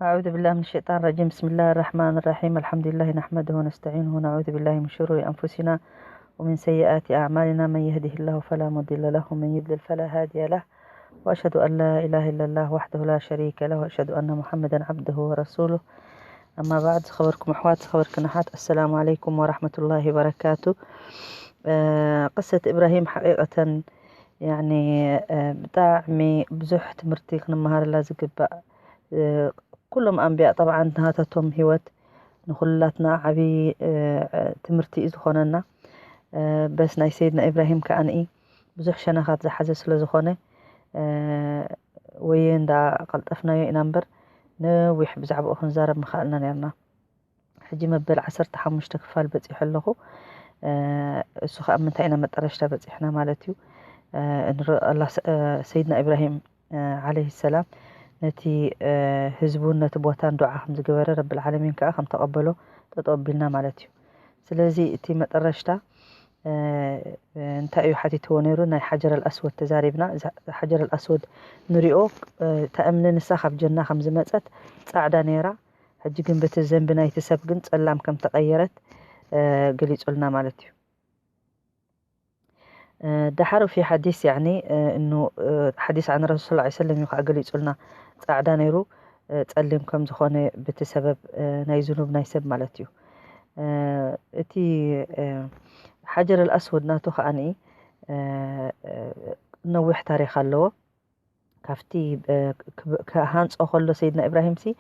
أعوذ بالله من الشيطان الرجيم. بسم الله الرحمن الرحيم. الحمد لله نحمده ونستعينه ونعوذ بالله من شرور أنفسنا ومن سيئات أعمالنا. من يهده الله فلا مضل له ومن يضلل فلا هادي له. وأشهد أن لا إله إلا الله وحده لا شريك له وأشهد أن محمدا عبده ورسوله. أما بعد، خبركم أحوات، خبركم أحات. السلام عليكم ورحمة الله وبركاته. آه، قصة إبراهيم حقيقة يعني ብጣዕሚ ብዙሕ ትምህርቲ ክንመሃረላ ዝግባእ፣ ኩሎም ኣንብያ ጠብዓ ናታቶም ህይወት ንኹላትና ዓብዪ ትምህርቲ እዩ ዝኾነና። በስ ናይ ሰይድና ኢብራሂም ከዓንኢ ብዙሕ ሸነኻት ዝሓዘ ስለ ዝኾነ፣ ወየ እንዳ ቀልጠፍናዮ ኢና እምበር ነዊሕ ብዛዕባኡ ክንዛረብ ምኸኣልና ነርና። ሕጂ መበል ዓሰርተ ሓሙሽተ ክፋል በፂሑ ኣለኹ። እሱ ከዓ ምንታይ ኢና መጠረሽታ በፂሕና ማለት እዩ። ንርኢ ኣላ ሰይድና ኢብራሂም ዓለይሂ ሰላም ነቲ ህዝቡን ነቲ ቦታን ዱዓ ከም ዝገበረ ረብል ዓለሚን ከዓ ከም ተቐበሎ ጠጠው ኣቢልና ማለት እዩ። ስለዚ እቲ መጠረሽታ እንታይ እዩ ሓቲትዎ ነይሩ? ናይ ሓጀር ኣልኣስወድ ተዛሪብና። ሓጀር ኣልኣስወድ ንሪኦ፣ እታ እምኒ ንሳ ካብ ጀና ከም ዝመፀት ፃዕዳ ነይራ። ሕጂ ግን በቲ ዘንቢ ናይቲ ሰብ ግን ፀላም ከም ተቐየረት ገሊፁልና ማለት እዩ። ደሓር ፊ ሓዲስ ያኒ እኑ ሓዲስ ዓን ረሱል ስ ሰለም እዩ ከዓ ገሊፁልና። ፃዕዳ ነይሩ፣ ፀሊም ከም ዝኾነ ብቲ ሰበብ ናይ ዝኑብ ናይ ሰብ ማለት እዩ። እቲ ሓጀር ኣልኣስወድ ናቱ ከዓኒ ነዊሕ ታሪክ ኣለዎ። ካብቲ ክሃንፆ ከሎ ሰይድና ኢብራሂም ሲ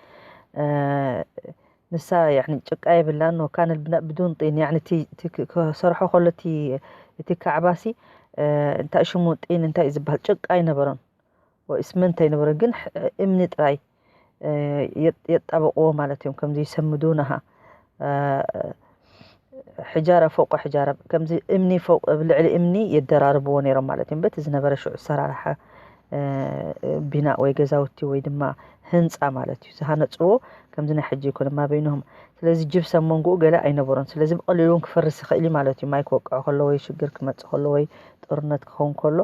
ንሳ ጭቃ የብላን። ወካነ ብዱን ጢን ክሰርሖ ከሎ እቲ ካዕባ ሲ እንታይ ሽሙ ጢን እንታይ ዝበሃል ጭቃ ኣይነበሮን፣ እስመንት ኣይነበሮን፣ ግን እምኒ ጥራይ የጣበቅዎ ማለት እዮም። ከምዚ ይሰምዱ ነሃ ሕጃረ ፎቆ ሕጃረ ከምዚ እምኒ ፎቅ ልዕሊ እምኒ የደራርብዎ ነይሮም ማለት እዮም። በቲ ዝነበረ ሽዑ ሰራርሓ ቢናእ ወይ ገዛውቲ ወይ ድማ ህንፃ ማለት እዩ። ዝሃነፅዎ ከምዚ ናይ ሕጂ ይኮነ ማበይንሆም። ስለዚ ጅብሰም መንጎኡ ገለ ኣይነበሮን። ስለዚ ብቐሊሉ እውን ክፈርስ ይኽእል እዩ ማለት እዩ። ማይ ክወቅዖ ከሎ ወይ ሽግር ክመፅእ ከሎ ወይ ጦርነት ክኸውን ከሎ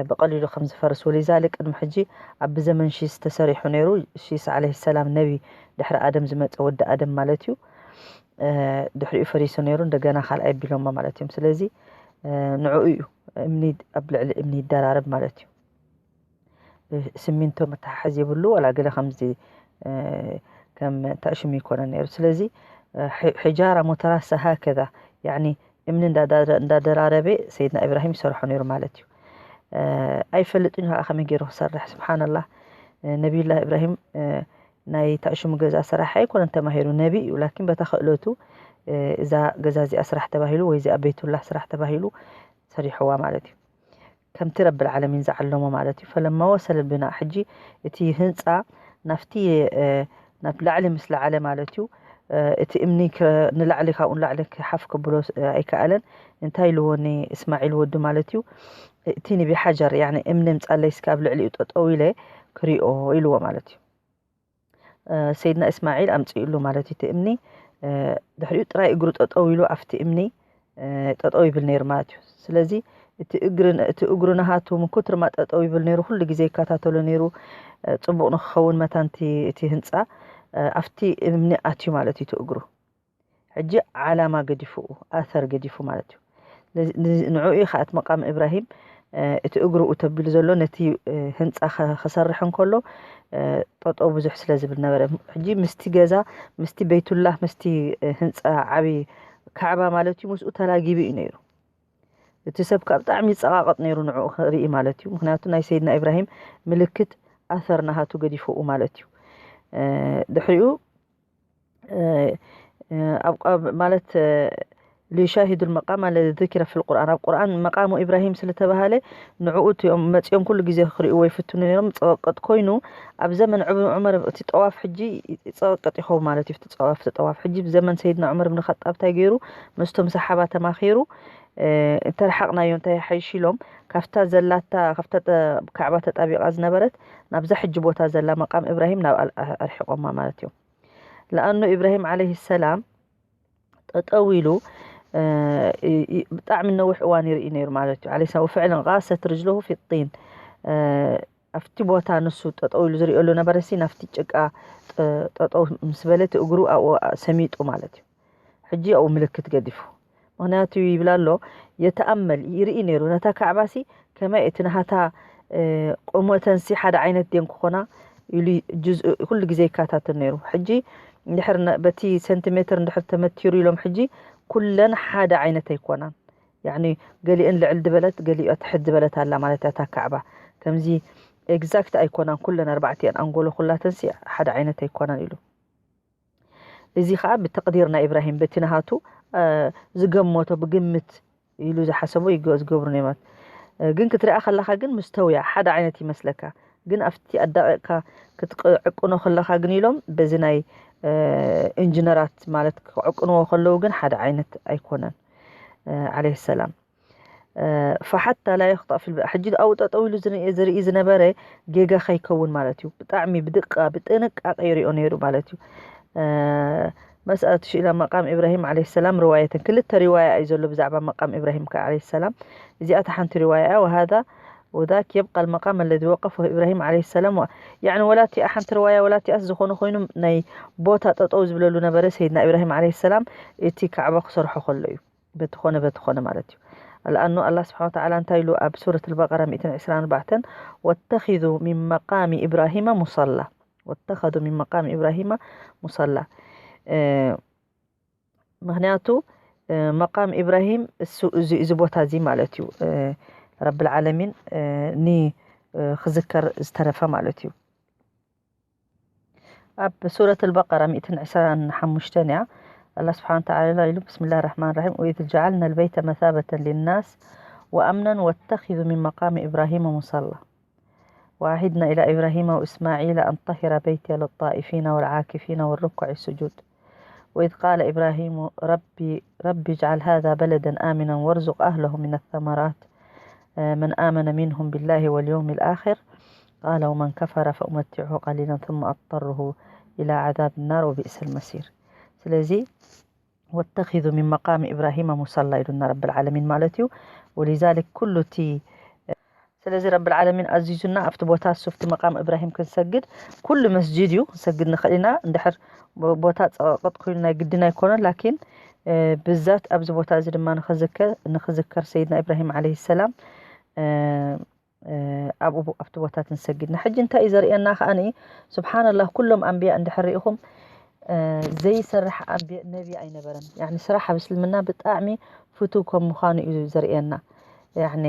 ብቐሊሉ ከም ዝፈርስ ወሊዛሊ ቅድሚ ሕጂ ኣብ ብዘመን ሺስ ተሰሪሑ ነይሩ። ሺስ ዓለይሂ ሰላም ነቢ ድሕሪ ኣደም ዝመፀ ወዲ ኣደም ማለት እዩ። ድሕሪኡ ፈሪሱ ነይሩ እንደገና ካልኣይ ኣቢሎሞ ማለት እዮም። ስለዚ ንዕኡ እዩ እምኒ ኣብ ልዕሊ እምኒ ይደራረብ ማለት እዩ። ስሚንቶ መተሓሓዝ የብሉ ዋላ ገለ ከምዚ ከም ታእሽሙ ይኮነ ነይሩ። ስለዚ ሕጃራ ሞተራሳ ሃከዛ ያኒ እምኒ እንዳደራረበ ሰይድና ኢብራሂም ይሰርሖ ነይሩ ማለት እዩ። ኣይፈልጥን ከዓ ከመይ ገይሩ ክሰርሕ። ስብሓንላህ፣ ነቢዩላህ ኢብራሂም ናይ ታእሽሙ ገዛ ሰራሕ ኣይኮነን ተማሂሩ፣ ነቢ እዩ። ላኪን በታ ክእለቱ እዛ ገዛ እዚኣ ስራሕ ተባሂሉ ወይ እዚኣ ቤቱላህ ስራሕ ተባሂሉ ሰሪሕዋ ማለት እዩ። ከምቲ ረብል ዓለሚን ዝዓለሞ ማለት እዩ። ፈለማ ወሰለ ብና ሕጂ እቲ ህንፃ ናብቲ ናብ ላዕሊ ምስ ላዕለ ማለት እዩ። እቲ እምኒ ንላዕሊ ካብኡ ንላዕሊ ክሓፍ ከብሎ ኣይከኣለን። እንታይ ኢልዎ ንእስማዒል ወዱ ማለት እዩ። እቲ ንቢሓጀር ያኒ እምኒ ምፃለይ እስካብ ልዕሊኡ ጠጠው ኢለ ክሪኦ ኢልዎ ማለት እዩ። ሰይድና እስማዒል ኣምፅእሉ ማለት እዩ እቲ እምኒ። ድሕሪኡ ጥራይ እግሩ ጠጠው ኢሉ ኣብቲ እምኒ ጠጠው ይብል ነይሩ ማለት እዩ። ስለዚ እቲ እግሪ እቲ እግሩ ናሃቱ ምኩትርማ ጠጠው ይብል ነይሩ። ኩሉ ግዜ ይከታተሎ ነይሩ። ፅቡቕ ንክኸውን መታንቲ እቲ ህንፃ ኣብቲ እምኒ ኣትዩ ማለት እዩ እቲ እግሩ። ሕጂ ዓላማ ገዲፉኡ ኣሰር ገዲፉ ማለት እዩ። ንዕኡ እዩ ከኣት መቃም እብራሂም እቲ እግሩኡ ተቢሉ ዘሎ ነቲ ህንፃ ክሰርሕ እንከሎ ጠጠው ብዙሕ ስለ ዝብል ነበረ። ሕጂ ምስቲ ገዛ ምስቲ ቤቱላህ ምስቲ ህንፃ ዓብዪ ካዕባ ማለት እዩ ምስኡ ተላጊቡ እዩ ነይሩ። እቲ ሰብ ካብ ብጣዕሚ ይፀቃቀጥ ነይሩ ንዕኡ ክርኢ ማለት እዩ። ምክንያቱ ናይ ሰይድና ኢብራሂም ምልክት ኣሰር ናሃቱ ገዲፉኡ ማለት እዩ። ድሕሪኡ ኣብ ማለት ሊሻሂዱ መቃም ኣለዚ ذكر في القرآن ኣብ ቁርኣን መቃሙ ኢብራሂም ስለተባሃለ ንዕኡ እቲኦም መፂኦም ኩሉ ግዜ ክሪእዎ ይፍትኑ ነይሮም። ፀቀቅጥ ኮይኑ ኣብ ዘመን ዑመር እቲ ጠዋፍ ሕጂ ይፀቀቅጥ ይኸውን ማለት እዩ። እቲ ጠዋፍ እቲ ጠዋፍ ሕጂ ብዘመን ሰይድና ዑመር ብን ኸጣብ እንታይ ገይሩ ምስቶም ሰሓባ ተማኺሩ እንተረሓቕናዮ እንታይ ሓይሽ ኢሎም ካብታ ዘላታ ካብታ ካዕባ ተጣቢቃ ዝነበረት ናብዛ ሕጂ ቦታ ዘላ መቃም እብራሂም ናብ ኣርሒቆማ ማለት እዮም። ለኣኑ ኢብራሂም ዓለይሂ ሰላም ጠጠው ኢሉ ብጣዕሚ ነዊሕ እዋን ይርኢ ነይሩ ማለት እዩ። ዓለይሂ ሰላም ወፍዕለን ቃሰት ርጅለሁ ፊ ጢን ኣብቲ ቦታ ንሱ ጠጠው ኢሉ ዝሪኦ ኣሎ ነበረሲ ናብቲ ጭቃ ጠጠው ምስ በለ እቲ እግሩ ኣብኡ ሰሚጡ ማለት እዩ። ሕጂ ኣብኡ ምልክት ገዲፉ። ምክንያቱ ይብላ ኣሎ፣ የተኣመል፣ ይርኢ ነይሩ ነታ ካዕባሲ ከመይ እቲ ናሃታ ቁመተንሲ ሓደ ዓይነት ድየን ክኾና ኢሉ ኩሉ ግዜ ይከታተል ነይሩ። ሕጂ እንድሕር በቲ ሴንቲሜትር እንድሕር ተመቲሩ ኢሎም ሕጂ ኩለን ሓደ ዓይነት ኣይኮናን። ያኒ ገሊአን ልዕል ዝበለት ገሊኦ ትሕት ዝበለት ኣላ ማለት እያ እታ ካዕባ። ከምዚ ኤግዛክት ኣይኮናን ኩለን ኣርባዕቲአን ኣንጎሎ ኩላተንሲ ሓደ ዓይነት ኣይኮናን ኢሉ። እዚ ከዓ ብተቅዲር ናይ ኢብራሂም በቲ ናሃቱ ዝገመቶ ብግምት ኢሉ ዝሓሰቦ ዝገብሩ ነይማት። ግን ክትሪኣ ከለካ ግን ምስተውያ ሓደ ዓይነት ይመስለካ። ግን ኣብቲ ኣዳቂቕካ ክትዕቅኖ ከለካ ግን ኢሎም በዚ ናይ ኢንጂነራት ማለት ክዕቅንዎ ከለዉ ግን ሓደ ዓይነት ኣይኮነን። ዓለይሂ ሰላም ፈሓታ ላ የኽጣእ ፊል በ-፣ ሕጂ ኣብኡ ጠጠው ኢሉ ዝርኢ፣ ዝርኢ ዝነበረ ጌጋ ከይከውን ማለት እዩ። ብጣዕሚ ብድቃ ብጥንቃቄ ይሪኦ ነይሩ ማለት እዩ። መስኣለት ሽኢላ መቃም ኢብራሂም ዓለይሂ ሰላም ርዋየተን፣ ክልተ ሪዋያ እዩ ዘሎ ብዛዕባ መቃም ኢብራሂም ከ ዓለይሂ ሰላም። እዚኣ እታ ሓንቲ ሪዋያ እያ። ወሃዛ ወዛክ የብቃ ልመቃም ኣለዚ ወቀፈሁ ኢብራሂም ዓለይሂ ሰላም። ያዕኒ ወላ እቲኣ ሓንቲ ርዋያ ወላ እቲኣስ ዝኾነ ኮይኑ ናይ ቦታ ጠጠው ዝብለሉ ነበረ ሰይድና ኢብራሂም ዓለይሂ ሰላም እቲ ካዕባ ክሰርሖ ከሎ እዩ። በትኾነ በትኾነ ማለት እዩ። ኣልኣኑ ኣላህ ስብሓን ወተዓላ እንታይ ኢሉ ኣብ ሱረት ኣልበቀራ ሚእትን ዕስራን ኣርባዕተን፣ ወተኺዙ ሚን መቃሚ ኢብራሂመ ሙሰላ፣ ወተኸዙ ሚን መቃሚ ኢብራሂመ ሙሰላ። ምክንያቱ መቃም ኢብራሂም እዚ ቦታ እዚ ማለት እዩ። ረብልዓለሚን ንክዝከር ዝተረፈ ማለት እዩ። ኣብ ሱረት ኣልበቀራ ሚእትን ዕስራን ሓሙሽተን እያ። ኣላህ ስብሓን ወተዓላ ኢሉ፣ ብስምላህ ራሕማን ራሒም፣ ወኢዝ ጀዓልና ልበይተ መሳበተን ሊናስ ወኣምነን ወተኺዙ ሚን መቃሚ ኢብራሂመ ሙሰላ። وعهدنا إلى إبراهيم وإسماعيل أن طهر بيتي للطائفين والعاكفين والركع السجود. وإذ قال إبراهيم رب، رب اجعل هذا بلدا آمنا وارزق أهله من الثمرات، آه، من آمن منهم بالله واليوم الآخر، قال ومن كفر فأمتعه قليلا ثم أضطره إلى عذاب النار وبئس المصير. ስለዚ ወተኺዙ ሚን መቃሚ ኢብራሂመ ሙሰላ ኢሉና ረብል ዓለሚን ማለት እዩ። ወሊዛሊክ ኩሉ እቲ ስለዚ ረብል ዓለሚን ኣዚዙና ኣብቲ ቦታ እሱ ኣብቲ መቃም እብራሂም ክንሰግድ፣ ኩሉ መስጂድ እዩ ክንሰግድ ንኽእል ኢና። እንድሕር ቦታ ጸቐቕጥ ኮይኑ ናይ ግድን ኣይኮነን፣ ላኪን ብዛት ኣብዚ ቦታ እዚ ድማ ንኽዝከር ሰይድና ኢብራሂም ዓለይሂ ሰላም ኣብኡ ኣብቲ ቦታ ትንሰግድና። ሕጂ እንታይ እዩ ዘርእየና ከኣ? ስብሓንላህ፣ ኩሎም ኣንብያ እንድሕር ርኢኹም ዘይሰርሕ ኣንብያ ነቢ ኣይነበረን። ያኒ ስራሕ ኣብ እስልምና ብጣዕሚ ፍቱው ከም ምዃኑ እዩ ዘርእየና። ያኒ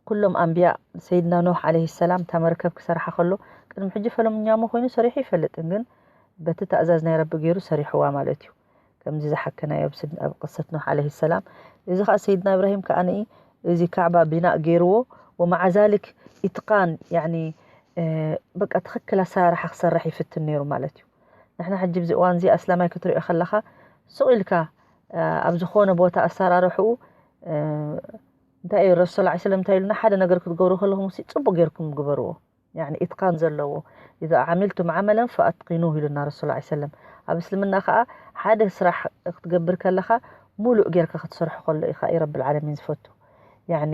ኩሎም ኣንብያ ሰይድና ኖህ ዓለይሂ ሰላም እታ መርከብ ክሰርሓ ከሎ ቅድሚ ሕጂ ፈለምኛሞ ኮይኑ ሰሪሑ ይፈልጥን፣ ግን በቲ ተእዛዝ ናይ ረቢ ገይሩ ሰሪሕዋ ማለት እዩ። ከምዚ ዝሓከናዮ ኣብ ስድ-፣ ኣብ ቅሰት ኖህ ዓለይሂ ሰላም። እዚ ኸኣ ሰይድና እብራሂም ከኣ እዚ ካዕባ ቢናእ ገይርዎ፣ ወመዓ ዛሊክ ኢትቃን፣ ያኒ፣ እ፣ በቃ ትኽክል ኣሰራርሓ ክሰርሕ ይፍትን ነይሩ ማለት እዩ። ንሕና ሕጂ ኣብዚ እዋን እዚ ኣስላማይ ክትሪኦ ከለኻ ሱቕ ኢልካ፣ እ፣ ኣብ ዝኾነ ቦታ ኣሰራርሕኡ፣ እ፣ እንታይ እዩ ረሱል ሰለላሁ ዐለይሂ ወሰለም እንታይ ኢሉና? ሓደ ነገር ክትገብሩ ከለኹም ሲ ጽቡቕ ጌርኩም ግበርዎ። ያኒ ኢትቃን ዘለዎ፣ "ኢዛ ዓሚልቱም ዓመለን ፈኣትቂኑሁ" ኢሉና ረሱል ሰለላሁ ዐለይሂ ወሰለም። ኣብ እስልምና ከኣ ሓደ ስራሕ ክትገብር ከለኻ ሙሉእ ጌርካ ክትሰርሖ ከሎ ኢኻ እዩ ረብል ዓለሚን ዝፈቱ። ያኒ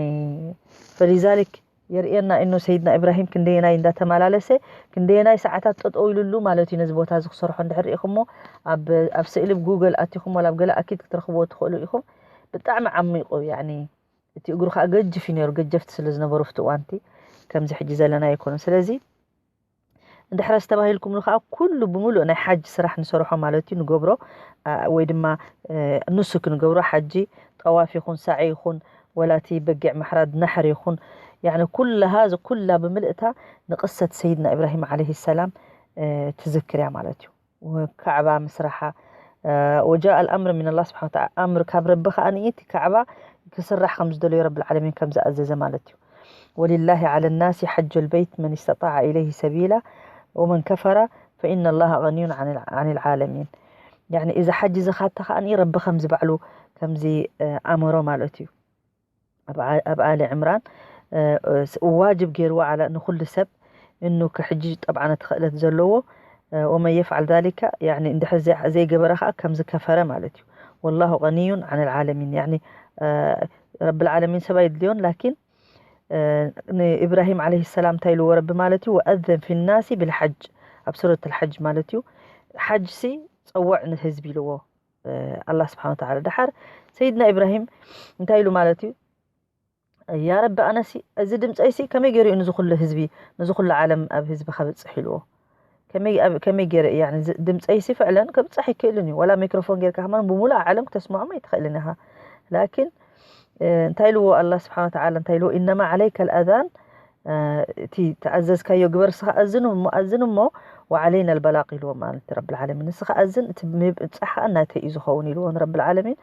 ፈሊዛሊክ የርእየና ኢኖ ሰይድና ኢብራሂም ክንደየናይ እንዳተመላለሰ፣ ክንደየናይ ሰዓታት ጠጠው ኢሉሉ ማለት እዩ ነዚ ቦታ እዚ ክሰርሖ። እንድሕር ርኢኹሞ ኣብ፣ ኣብ ስእሊ ጉግል ኣቲኹም ወላ ኣብ ገለ ኣኪድ ክትረኽብዎ ትኽእሉ ኢኹም። ብጣዕሚ ዓሚቑ ያኒ እቲ እግሩ ከኣ ገጅፍ እዩ ነይሩ፣ ገጀፍቲ ስለ ዝነበሩ ኣብቲ እዋንቲ ከምዚ ሕጂ ዘለና ኣይኮኑን። ስለዚ እንድሕር ኣስተባሂልኩምሉ ከኣ ኩሉ ብምሉእ ናይ ሓጅ ስራሕ ንሰርሖ ማለት እዩ፣ ንገብሮ፣ ኣ፣ ወይ ድማ፣ እ፣ ኑሱክ ንገብሮ፣ ሓጂ ጠዋፍ ይኹን፣ ሳዒ ይኹን፣ ወላ እቲ በጊዕ ምሕራድ፣ ነሕር ይኹን፣ ያዕኒ ኩላሃ፣ እዚ ኩላ ብምልእታ ንቅሰት ሰይድና ኢብራሂም ዓለይሂ ሰላም፣ እ፣ ትዝክር እያ ማለት እዩ። ወካዕባ ምስራሓ፣ እ፣ ወጃእ ኣልኣምር ሚን ኣላህ ስብሓን ወተዓላ፣ ኣምር ካብ ረቢ ከኣ ንኢቲ ካዕባ ክስራሕ ከም ዝደለዮ ረብል ዓለሚን ከም ዝኣዘዘ ማለት እዩ። ወሊላሂ ዓለ ናሲ ሓጁል በይት መን ስተጣዓ ኢለይሂ ሰቢላ ወመን ከፈራ ፈኢነ ላሃ ገኒዩን ዓን፣ ዓን ልዓለሚን። ያዕኒ እዚ ሓጂ እዚ ካታ ከኣ ረቢ ከምዚ ባዕሉ ከምዚ፣ እ፣ ኣመሮ ማለት እዩ። ኣብ ዓ-፣ ኣብ ኣሊ ዕምራን፣ እ፣ እ፣ ስ-፣ ዋጅብ ገይርዎ ዓላ ንኹሉ ሰብ እኑ ክሕጂ ጠብዓ ነቲ ክእለት ዘለዎ፣ እ፣ ወመን የፍዓል ዛሊከ፣ ያዕኒ እንድሕር ዘይ-፣ ዘይገበረ ከኣ ከምዚ ከፈረ ማለት እዩ። ወላሁ ገኒዩን ዓን ልዓለሚን። ያዕኒ፣ እ፣ ረብል ዓለሚን ሰብ ኣይድልዮን፣ ላኪን ንኢብራሂም ዓለይሂ ሰላም እንታይ ኢልዎ ረቢ ማለት እዩ? ወኣዘን ፊ ናሲ ብልሓጅ፣ ኣብ ሱረት ልሓጅ ማለት እዩ። ሓጅሲ ጸውዕ ንህዝቢ ኢልዎ ኣላህ ስብሓን ወተዓላ። ደሓር ሰይድና ኢብራሂም እንታይ ኢሉ ማለት እዩ? ያ ረቢ ኣነሲ እዚ ድምፀይሲ ከመይ ገይሩ እዩ ንዚ ኩሉ ህዝቢ፣ ንዚ ኩሉ ዓለም ኣብ ህዝቢ ከብፅሕ ኢልዎ። ከመይ ኣብ- ከመይ ገይረ እያ ድምፀይሲ ፍዕለን ከብፅሕ ይክእልን እዩ። ወላ ሚክሮፎን ጌርካ ከማን ብሙሉእ ዓለም ክተስምዖም ኣይትኽእልን ኢኻ። ላኪን እንታይ ኢልዎ ኣላህ ስብሓን ወተዓላ እንታይ ኢልዎ? ኢነማ ዓለይከ ልኣዛን፣ እቲ ተኣዘዝካዮ ግበር፣ ንስኻ ኣዝን እሞ ኣዝን እሞ ወዓለይና ልበላቅ ኢልዎ ማለት ረብል ዓለሚን። ንስኻ ኣዝን፣ እቲ ምብፃሕ ከዓ ናተይ እዩ ዝኸውን ኢልዎ ንረብል ዓለሚን።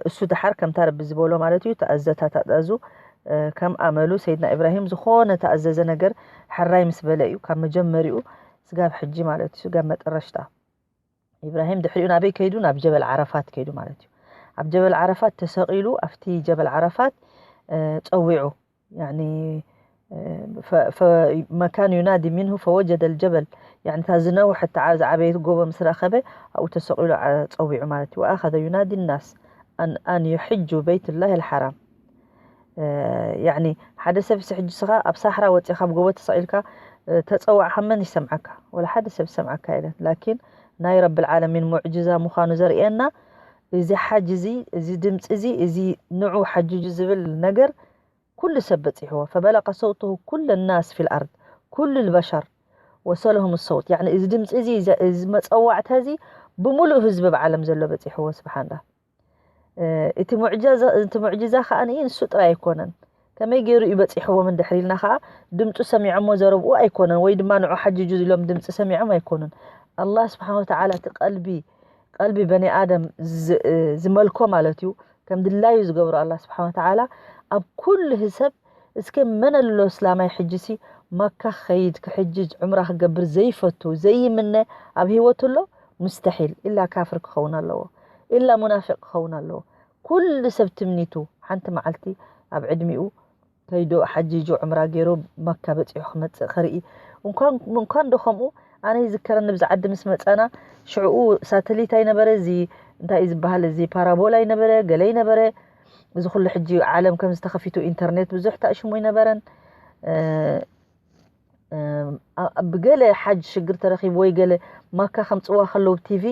እሱ ደሓር ከምታ ረቢ ዝበሎ ማለት እዩ ተኣዘታ ታእዛዙ። ከም ኣመሉ ሰይድና ኢብራሂም ዝኾነ ተኣዘዘ ነገር ሕራይ ምስ በለ እዩ ካብ መጀመሪኡ ስጋብ ሕጂ ማለት እዩ ስጋብ መጠረሽታ። ኢብራሂም ድሕሪኡ ናበይ ከይዱ? ናብ ጀበል ዓረፋት ከይዱ ማለት እዩ። ኣብ ጀበል ዓረፋት ተሰቒሉ ኣብቲ ጀበል ዓረፋት ጸዊዑ። ያኒ መካን ዩናዲ ሚንሁ ፈወጀደ ልጀበል። ያኒ እታ ዝነውሐት ዝዓበየት ጎቦ ምስ ረኸበ ኣብኡ ተሰቒሉ ጸዊዑ ማለት እዩ። ወኣኸዘ ዩናዲ ናስ ኣን ዩሕጁ በይትላሂ ልሓራም። ያኒ ሓደ ሰብ ሲ ሕጂ ስኻ ኣብ ሳሕራ ወፂኻ ኣብ ጎቦ ተሰቒልካ ተፀዋዕካ መን ይሰምዓካ? ወላ ሓደ ሰብ ይሰምዓካ የለን። ላኪን ናይ ረብል ዓለሚን ሙዕጅዛ ምዃኑ ዘርእየና እዚ ሓጅ እዚ፣ እዚ ድምፂ እዚ፣ እዚ ንዑ ሓጅጁ ዝብል ነገር ኩሉ ሰብ በፂሕዎ። ፈበለቀ ሰውትሁ ኩለ ናስ ፊል ኣርድ፣ ኩሉ ልበሸር ወሰለሁም ሰውት። ያኒ እዚ ድምፂ እዚ፣ እዚ መፀዋዕታ እዚ ብምሉእ ህዝቢ ብዓለም ዘሎ በፂሕዎ። ስብሓንላ። እቲ ሙዕጅዛ ከዓ ንሱ ጥራይ ኣይኮነን። ከመይ ገይሩ እዩ በፂሕዎም እንድሕር ኢልና ከዓ ድምፁ ሰሚዖሞ ዘረብኡ ኣይኮነን፣ ወይ ድማ ንዑ ሓጅጁ ኢሎም ድምፂ ሰሚዖም ኣይኮኑን። ኣላህ ስብሓን ወተዓላ እቲ ቀልቢ ቀልቢ በኒ ኣደም ዝመልኮ ማለት እዩ። ከም ድላዩ ዝገብሮ ኣላህ ስብሓን ወተዓላ ኣብ ኩሉ ሰብ እስከ መን ኣሎ እስላማይ ሕጂ ሲ መካ ክኸይድ ክሕጅጅ ዑምራ ክገብር ዘይፈቱ ዘይምነ ኣብ ህይወቱ ኣሎ? ሙስተሒል። ኢላ ካፍር ክኸውን ኣለዎ፣ ኢላ ሙናፊቅ ክኸውን ኣለዎ። ኩሉ ሰብ ትምኒቱ ሓንቲ መዓልቲ ኣብ ዕድሚኡ ከይዱ ሓጂጁ ዑምራ ገይሩ መካ በፂሑ ክመፅእ ክርኢ። እንኳን እንኳን ዶ ከምኡ ኣነ ይዝከረኒ ብዚ ዓዲ ምስ መፀና ሽዕኡ ሳተሊት ኣይነበረ፣ እዚ እንታይ እዩ ዝበሃል፣ እዚ ፓራቦላ ኣይነበረ፣ ገለ ኣይነበረ። እዚ ኩሉ ሕጂ ዓለም ከምዚ ተኸፊቱ ኢንተርኔት ብዙሕ ታእሽሙ ኣይነበረን። ብገለ ሓጅ ሽግር ተረኺቡ ወይ ገለ ማካ ከምፅዋ ከለዉ ቲቪ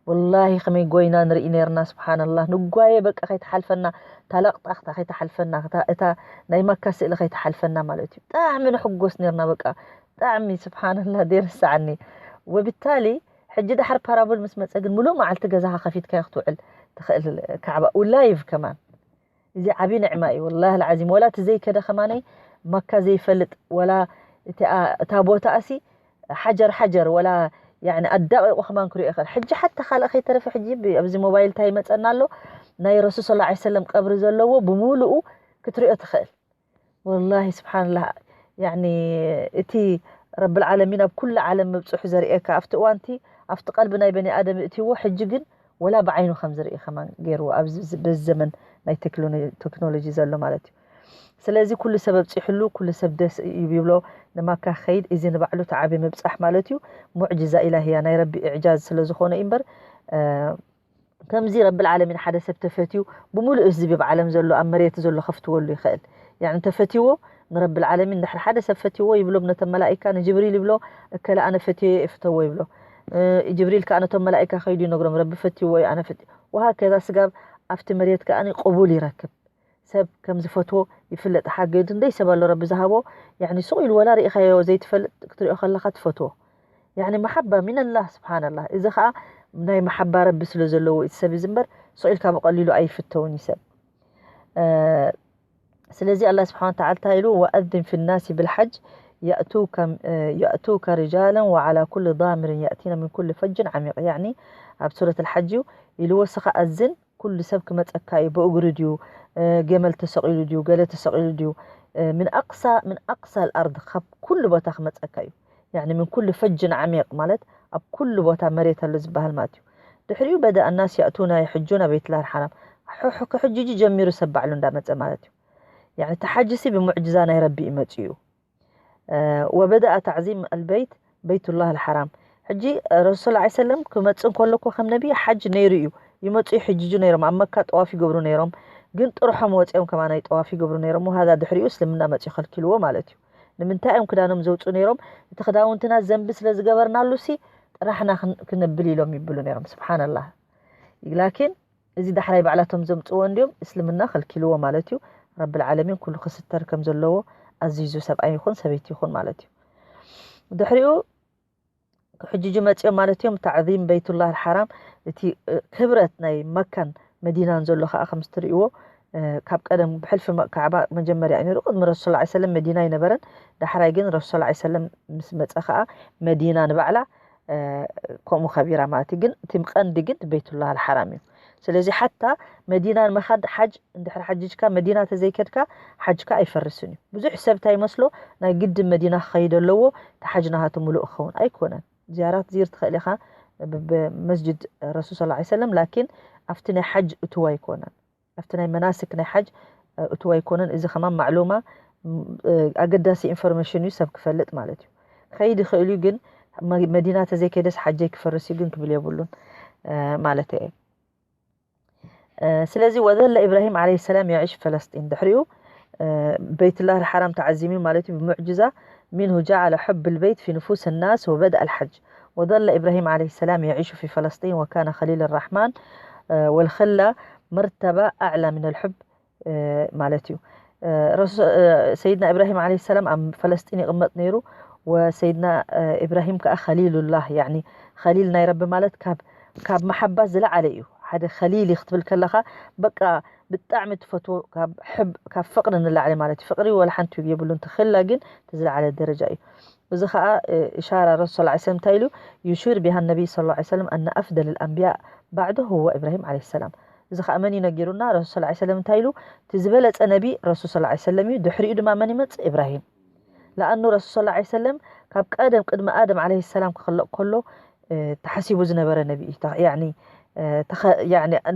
ወላሂ ከመይ ጎይና ንርኢ ነርና። ስብሓንላህ ንጓየ በቃ ከይተሓልፈና፣ ታላቕጣኽታ ከይተሓልፈና፣ እታ ናይ ማካ ስእሊ ከይተሓልፈና ማለት እዩ። ብጣዕሚ ንሕጎስ ነርና በቃ ብጣዕሚ ስብሓንላህ ደይርስዓኒ። ወብታሊ ሕጂ ዳሓር ፓራቦል ምስ መፀ ግን ሙሉእ መዓልቲ ገዛኻ ከፊትካዮ ክትውዕል ትኽእል። ካዕባ ላይቭ ከማን እዚ ዓቢ ንዕማ እዩ ወላሂ ልዓዚም። ወላ እቲ ዘይከደ ከማነይ ማካ ዘይፈልጥ ወላ እታ ቦታ ኣሲ ሓጀር ሓጀር ወላ ያኒ ኣዳቂቑ ከማን ክሪኦ ይኽእል። ሕጂ ሓታ ካልእ ከይተረፈ ሕጂ ኣብዚ ሞባይል እንታይ ይመፀና ኣሎ ናይ ረሱል ስለ ላ ሰለም ቀብሪ ዘለዎ ብምሉኡ ክትሪኦ ትኽእል። ወላሂ ስብሓንላህ ያኒ እቲ ረብል ዓለሚን ኣብ ኩሉ ዓለም ምብፅሑ ዘርእየካ ኣብቲ እዋንቲ ኣብቲ ቀልቢ ናይ በኒ ኣደም እእትይዎ ሕጂ ግን ወላ ብዓይኑ ከም ዝርኢ ከማን ገይርዎ ኣብዚ በዚ ዘመን ናይ ቴክኖሎጂ ዘሎ ማለት እዩ። ስለዚ ኩሉ ሰብ ኣብፂሕሉ ኩሉ ሰብ ደስ እዩ ይብሎ። ንማካ ከይድ እዚ ንባዕሉ ተዓቢ ምብፃሕ ማለት እዩ። ሙዕጅዛ ኢላህያ ናይ ረቢ እዕጃዝ ስለ ዝኾነ እዩ እምበር ከምዚ ረብል ዓለሚን ሓደ ሰብ ተፈትዩ ብምሉእ ህዝቢ ብዓለም ዘሎ ኣብ መሬት ዘሎ ከፍትወሉ ይኽእል። ያኒ ተፈትይዎ ንረብል ዓለሚን ድሕሪ ሓደ ሰብ ፈትይዎ ይብሎም ነቶም መላኢካ ንጅብሪል ይብሎ እከለ ኣነ ፈትዮ እየ እፍተዎ ይብሎ። እ፣ ጅብሪል ከዓ ነቶም መላኢካ ከይዱ ይነግሮም ረቢ ፈትይዎ እዩ ኣነ ፈት ወሃከዛ ስጋብ ኣብቲ መሬት ከዓ ቅቡል ይረክብ። ሰብ ከም ዝፈትዎ ይፍለጥ። ሓገ ክንደይ ሰብ ኣሎ ረቢ ዝሃቦ ያኒ ሱቕ ኢሉ ወላ ርኢኻዮ ዘይትፈልጥ ክትሪኦ ከለኻ ትፈትዎ። ያኒ መሓባ ሚነላህ ስብሓንላህ። እዚ ከዓ ናይ መሓባ ረቢ ስለ ዘለዎ እቲ ሰብ እዚ እምበር ሱቕ ኢልካ ብቐሊሉ ኣይፍተውን እዩ ሰብ። ስለዚ ኣላህ ስብሓን ወተዓላ እንታይ ኢሉ ወኣዝን ፊ ናሲ ብልሓጅ የእቱከ ሪጃለን ወዓላ ኩል ዳሚርን የእቲነ ምን ኩል ፈጅን ዓሚቕ። ያኒ ኣብ ሱረት ልሓጅ እዩ ኢሉ ወስኻ ኣዝን ኩሉ ሰብ ክመፀካ እዩ። ብእግሩ ድዩ፣ ገመል ተሰቒሉ ድዩ፣ ገለ ተሰቒሉ ድዩ፣ ምን ኣቅሳ ምን ኣቅሳ ልኣርድ ካብ ኩሉ ቦታ ክመፀካ እዩ። ያኒ ምን ኩሉ ፈጅን ዓሚቕ ማለት ኣብ ኩሉ ቦታ መሬት ኣሎ ዝበሃል ማለት እዩ። ድሕሪኡ በደ ኣናስ ያእቱና የሕጁና ቤትላህ ልሓራም። ክሕጅጁ ጀሚሩ ሰብ ባዕሉ እንዳመፀ ማለት እዩ። ያኒ እቲ ሓጅሲ ብሙዕጅዛ ናይ ረቢ እዩ መፅኡ። ወበደኣ ታዕዚም ኣልበይት በይቱላህ ኣልሓራም። ሕጂ ረሱል ላ ሰለም ክመፅእ እንከሎ እኮ ከም ነቢ ሓጅ ነይሩ እዩ። ይመፁ ይሕጅጁ ነይሮም። ኣብ መካ ጠዋፍ ይገብሩ ነይሮም። ግን ጥርሖም ወፂኦም ከማናይ ጠዋፍ ይገብሩ ነይሮም። ወሃዛ ድሕሪኡ እስልምና መፂኡ ከልኪልዎ ማለት እዩ። ንምንታይ እዮም ክዳኖም ዘውፅኡ ነይሮም? እቲ ክዳውንትና ዘንቢ ስለ ዝገበርናሉ ሲ ጥራሕና ክን- ክነብል ኢሎም ይብሉ ነይሮም። ስብሓንላህ። ላኪን እዚ ዳሕራይ ባዕላቶም ዘምፅዎ እንዲዮም እስልምና ከልኪልዎ ማለት እዩ። ረብል ዓለሚን ኩሉ ክስተር ከም ዘለዎ ኣዚዙ፣ ሰብኣይ ይኹን ሰበይቲ ይኹን ማለት እዩ። ድሕሪኡ ሕጅ መፂኦም ማለት እዮም። ታዕዚም በይቱላህ ሓራም፣ እቲ ክብረት ናይ መካን መዲናን ዘሎ ከዓ ከም ትሪእዎ ካብ ቀደም ብሕልፊ ካዕባ መጀመርያ እዩ ነሩ። ቅድሚ ረሱል ላ ሰለም መዲና ኣይነበረን። ዳሕራይ ግን ረሱል ላ ሰለም ምስ መፀ ከዓ መዲና ንባዕላ ከምኡ ከቢራ ማለት እዩ። ግን እቲ ቀንዲ ግን በይቱላህ ሓራም እዩ። ስለዚ ሓታ መዲና ንምኻድ ሓጅ እንድሕር ሓጅጅካ መዲና ተዘይከድካ ሓጅካ ኣይፈርስን እዩ። ብዙሕ ሰብ እንታይ ይመስሎ፣ ናይ ግድን መዲና ክኸይድ ኣለዎ እቲ ሓጅ ናሃቱ ምሉእ ክኸውን ኣይኮነን። ዝያራት ዝይር ትኽእል ኢኻ ብመስጅድ ረሱል ስ ሰለም፣ ላኪን ኣብቲ ናይ ሓጅ እትዋ ኣይኮነን፣ ኣብቲ ናይ መናስክ ናይ ሓጅ እትዋ ኣይኮነን። እዚ ከማን ማዕሉማ ኣገዳሲ ኢንፎርሜሽን እዩ፣ ሰብ ክፈልጥ ማለት እዩ። ክኸይድ ይኽእል እዩ፣ ግን መዲና ተዘይከይደስ ሓጀይ ክፈርስ እዩ ግን ክብል የብሉን ማለት እየ። ስለዚ ወዘለ ኢብራሂም ዓለይሂ ሰላም የዒሽ ፈለስጢን፣ ድሕሪኡ በይትላህ ሓራም ተዓዚሙ ማለት እዩ ብሙዕጅዛ። منه جعل حب البيت في نفوس الناس وبدأ الحج. وظل إبراهيم عليه السلام يعيش في فلسطين وكان خليل الرحمن والخلة مرتبة أعلى من الحب ማለት እዩ። ሰይድና ኢብራሂም ዓለይሂ ሰላም ኣብ ፈለስጢን ይቕመጥ ነይሩ። ወሰይድና ኢብራሂም ከዓ ኸሊሉላህ፣ ያኒ ኸሊል ናይ ረቢ ማለት ካብ ካብ መሓባ ዝለዓለ እዩ። ሓደ ኸሊል ክትብል ከለኻ በቃ ብጣዕሚ ትፈትዎ፣ ካብ ሕብ ካብ ፍቕሪ ንላዕሊ ማለት እዩ። ፍቕሪ ወላ ሓንቲ የብሉን፣ ትኽላ ግን እቲ ዝለዓለ ደረጃ እዩ። እዚ ከዓ ኢሻራ ረሱል ላ ሰለም እንታይ ኢሉ يشير بها النبي صلى الله عليه وسلم أن أفضل الأنبياء بعده هو إبراهيم عليه السلام. እዚ ከዓ መን እዩ ነጊሩና? ረሱል ሰለላሁ ዐለይሂ ወሰለም እንታይ ኢሉ? እቲ ዝበለጸ ነቢ ረሱል ሰለላሁ ዐለይሂ ወሰለም እዩ፣ ድሕሪኡ ድማ መን ይመጽእ? ኢብራሂም። ለኣኑ ረሱል ሰለላሁ ዐለይሂ ወሰለም ካብ ቀደም ቅድሚ ኣደም ዐለይሂ ሰላም ክኽለቕ ከሎ ተሓሲቡ ዝነበረ ነቢ እዩ። ያኒ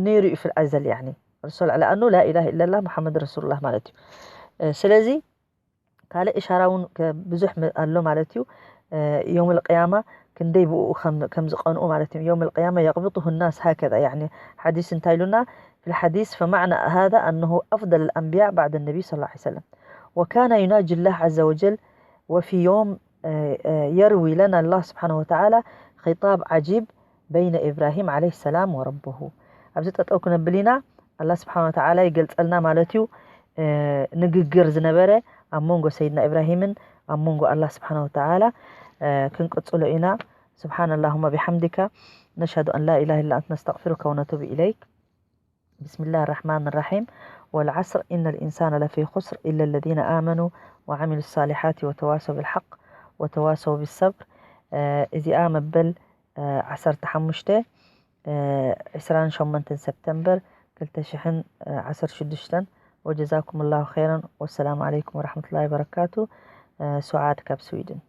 ነይሩ እዩ ፊል ኣዘል ያኒ ረሱል ለኣኑ ላኢላሃ ኢለላህ ሙሓመድ ረሱሉላህ ማለት እዩ። ስለዚ ካልእ እሻራ እውን ብዙሕ ኣሎ ማለት እዩ። የውም ልቅያማ ክንደይ ብኡ ከም ዝቀንኡ ማለት እዩ። የውም ልቅያማ የቅብጡሁ ናስ ሃከዛ ያኒ ሓዲስ እንታይ ኢሉና? في الحديث فمعنى هذا أنه أفضل الأنبياء بعد النبي صلى الله عليه وسلم وكان يناجي الله عز وجل وفي يوم يروي لنا الله سبحانه وتعالى خطاب عجيب بين إبراهيم عليه السلام وربه. ኣብዚ ጠጠው ክነብል ኢና። ኣላህ ስብሓን ወተዓላ ይገልጸልና ማለት እዩ። ንግግር ዝነበረ ኣብ መንጎ ሰይድና ኢብራሂምን ኣብ መንጎ ኣላህ ስብሓን ወተዓላ ክንቅጽሎ ኢና። سبحان اللهم بحمدك نشهد أن لا إله إلا أنت نستغفرك ونتوب إليك. بسم الله الرحمن الرحيم. والعصر إن الإنسان لفي خسر إلا الذين آمنوا وعملوا الصالحات وتواصوا بالحق وتواصوا بالصبر. እዚኣ መበል ዓሰርተ ሓሙሽተ ዕስራን ሸሞንተን ሰፕተምበር ክልተ ሽሕን ዓሰርተ ሽዱሽተን። وجزاكم الله خيرا والسلام عليكم ورحمة الله وبركاته. سعاد ካብ ስዊድን።